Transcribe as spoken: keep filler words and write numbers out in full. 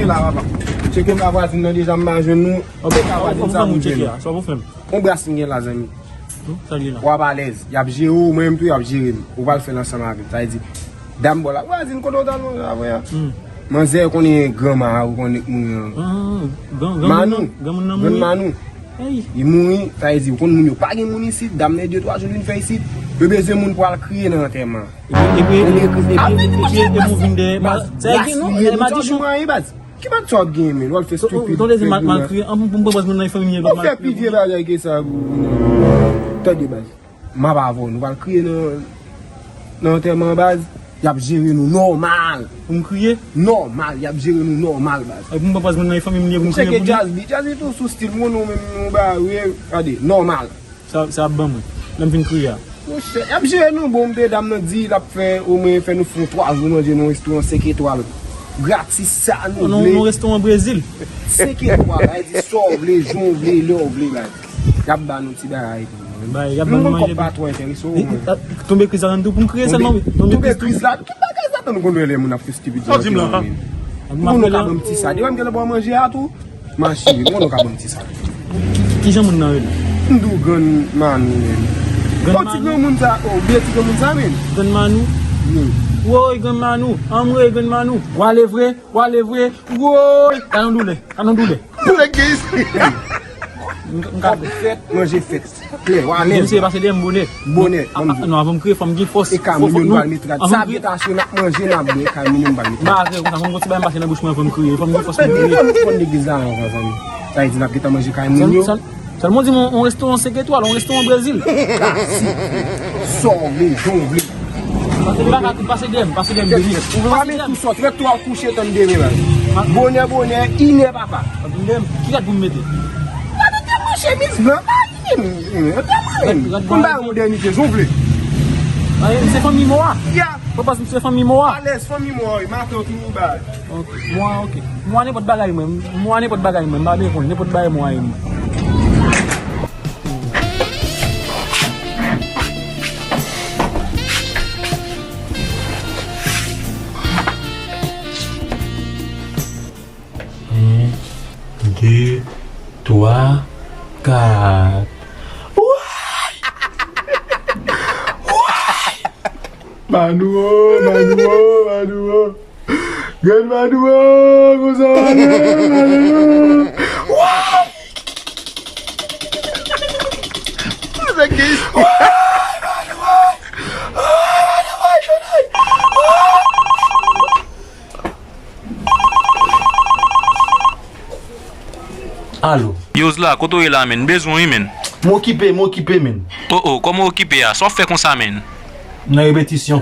La, papa. Tcheke m la vwazin nan deja, m pa jwenn nou. Tcheke la vwazin sa pou jwenn nou. Sa pou fè m. On bras m gen la, zanmi. Hmm, sa l ye la. W ap alèz. Y ap jere w, mwen menm tou, y ap jere m. Ou pral fè l ansanm avè m. Sa vle di, dam bò la. Vwazin, kote w t al manje avè a? Hmm. Manzè konnen granma a, ou konnen k mouri an. Ah, gran, gran moun nan, Manou. Gran moun nan mouri. Grann Manou. Ey. Li mouri, sa vle di, ou konn moun yo pa gen moun isit, dam nan de twa jou l vin fè isit. Yo bezwen moun pou al kriye nan antèman. Epi, epi, epi, epi, epi, epi, epi, ou vin dèyè. Baz, sa vle di, non, e madichon. Baz. Ki bad sa w ap gen, men? W al fè stupid. Tonde se mal, mal kriye. An, pou m pran pòz moun nan fanmi m. Ou fè pi vye bagay ke sa pou. Tande, baz. M ap avè w. Nou pral kriye nan, nan antèman, baz. Y ap jere nou nòmal. Pou m kriye? Nòmal. Y ap jere nou nòmal, baz. E pou m pran pòz moun nan fanmi m, pou m kriye pou li? Cheke Jazz, Jazz tou sou stil. M konnen w menm, nou ba, wi. Gade, nòmal. Sa, sa ap ban mwen. Lè m fin kriye a. Monchè, y ap jere nou bon, m te dam nan di l ap fè, omwen fè nou fè twa jou manje nan yon restoran senk etwal. Gratis sa nou vle. Non, non, restoran Brezil. Senk etwal, sa vle di sa w vle, jan w vle, lè w vle, baz. Y ap ba nou ti bagay tou. Bay, y ap ba nou manje. Kòb pa twò enterese w, mwen. Tonbe kriz la tou pou m kriye sèlman, wi. Tonbe kriz la, ki bagay sa tou nou konn wè lè moun ap fè stupid. Sa w di m la? Moun nou ka ban m ti sa. Devan m gen lè ba w manje a tou. Mache, moun nou ka ban m ti sa. Ki, ki jan moun nan rele? M di w grann Manou, men. Grann Manou? O, ti granmoun sa, o, byen ti granmoun sa, men. Grann Manou? Wi. Woy, grann Manou. Anmwey, grann Manou. W ale vre, w ale vre. Woy. Gade yon doulè, gade yon doulè. Doulè ki isi. M, m ka fèt, manje fèt. Klè, w alèz. Misye pase dèyè m bonè. Bonè, non, ban m di w. Non, avan m kriye, fò m gen fòs. E kay moun yo, nou pral mete rad. Sa byen ta asire, n ap manje, n ap bwè, e kay moun yo, nou pral mete rad. M pa vle konsa, fò m gon ti bagay m pase nan bouch mwen avan m kriye. Fò m gen fòs pou m kriye. Fò n legliz la avan, zanmi. Sa vle di, n ap gentan manje kay moun yo. Sèl, sèlman di m yon restoran senk etwal, yon restoran Brezil. Sa w vle, jan w vle. Pase dèyè m, pase dèyè m, pase dèyè m. Ou pa met tou sòt, rete w ap kouche tann demen, baz. Bonè, bonè, inè, papa. Ki rad pou m mete? Gade, te mwen chemiz blan, pa Konn ba yo modènite, jan w vle. Ay, se fanmi mò a? Ya. Papa, se fanmi mò a? Alèz, fanmi mò a, wi. Matant ou ba. Ok. Mò a, ok. Mò a nenpòt bagay, mwen. Mò a nenpòt bagay, mwen. M pa bezwen konn nenpòt bagay mò a ye, mwen. En, de, twa, kat. Woy! Woy! Manou o, Manou o, Manou o. Grann Manou o, konsa, Manou o. Woy! Woy, Manou o. Woy, Manou o. Woy, Manou o, Manou o. Alo. Yo, Zla, kote w ye la, menn? M bezwen w, wi, menn. M okipe, m okipe, menn. O, o, kòman w okipe a? Sa w ap fè konsa, menn? M nan repetisyon.